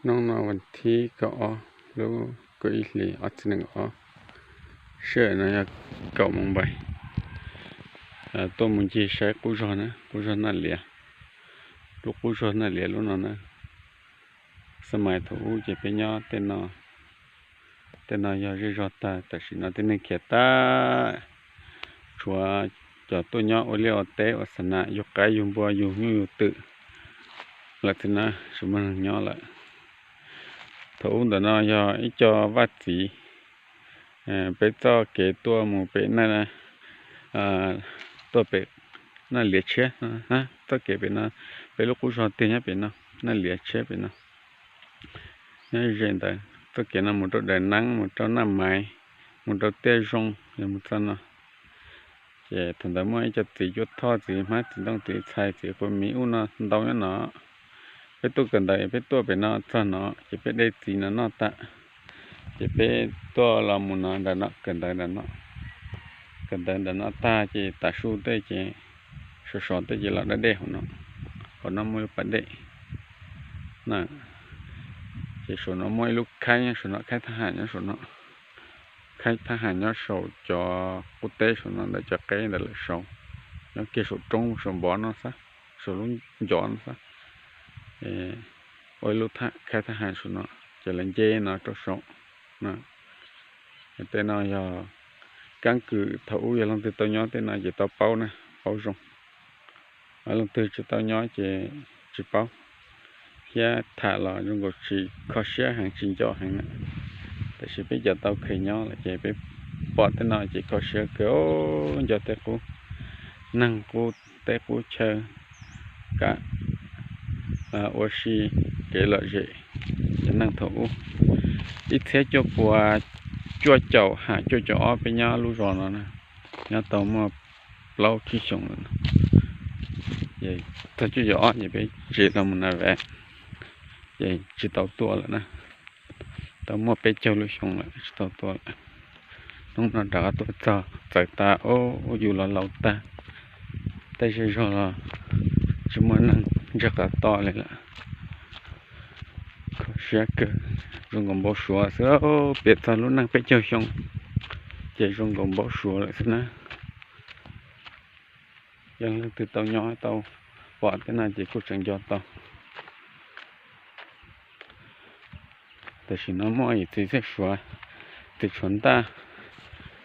Hnub no vas thib kaum ob lub kaum ib hlis ob txhiab nees nkaum ob, sij hawm no yog kaum moos npaim. Tuaj mus ncig saib qub zog na, qub zog Naj Liav. Lub qub zog Naj Liav lub no na, xab mais thaum ub ces peb nyob tej no, tej no yog zej zog tag, tam sim no tib neeg khiav tag, tshuav cov tuaj nyob ua liaj ua teb ua xa nas yug qaib yug npua yug nyuj yug twm lawm xwb na, tsis muaj neeg nyob lawm. Thaum ub ntawm no yog ib co vaj txiv, peb txoj kev tuaj mus pem, tuaj pem Naj Liav tshiab, txoj kev pem no, peb lub qub zog tiag nyob pem no, Naj Liav tshiab pem no. Nyob ze ntawd txoj kev no mus rau Dawm Neeb, mus rau Naj Maiv, mus rau Tiaj Zoo, yog mus txog no. Ces thaum ntawd muaj ib co txiv cuab thoj, txiv hmab txiv ntoo txiv txhais txiv quav miv ub no ntau nyob no. Peb tuaj kawm ntawv peb tuaj pem no txog no ces peb de txiv no noj tag, ces peb tuaj los mus no nram no kawm ntawv nram no. Kawm ntawv nram no tag ces tav su tej ces sov sov tej ces los da dej hauv no. Hauv no muaj lub pas dej na, ces saum no muaj ib lub khaib nyob saum no, khaib thab ham nyob saum no. Khaib thab ham nyob saum cov qub teb saum no ntawm cov qeb ntawd lawm saud, nyob kiag saum roob saum npov no xwb, saum lub ncov no xwb. Ua ib lub khaib thab ham saum no, ces lawv nce no rau saud. Tej no yog keeb kwm thaum ub yog leej twg tau nyob tej no ces tau paub na, paub zoo. Leej twg tsis tau nyob ces tsis paub, thiab tham los zoo nkaus tsis kho siab heev tsis nco heev na. Tab sis peb cov tau kheev nyob lawm ces peb pom tej no ces kho siab kawg, nco tej qub neeg qub teb qub chaw, kam ua si kev lom zem. Ces neeg thaum ub ib txhiab cuaj pua cuaj caum ham cuaj caum ob peb nyob lub zos no na, nyob tau muaj plaub tsib xyoos lawm no. Txog cuaj caum ob ces peb tsis tau mus na ve, ces tsis tau tuaj lawm na. Tau muaj peb caug lub xyoo lawm tsis tau tuaj lawm. Hnub no rov qab tuaj txog txawv tas, ub, yus los laus tag, tej zej zog los tsis muaj neeg ntseg qab toj li lawm. Kho siab kawg, zoo nkaus npau suav xwb, piav txog lub neej peb caug xyoo ces zoo nkaus npau suav lawm xwb na. Yog leej twg tau nyob tau pom tej no ces kuj tseem nco tau. Tam sim no muaj yim txiv txhiaj suav, txiv tshuav ntaj,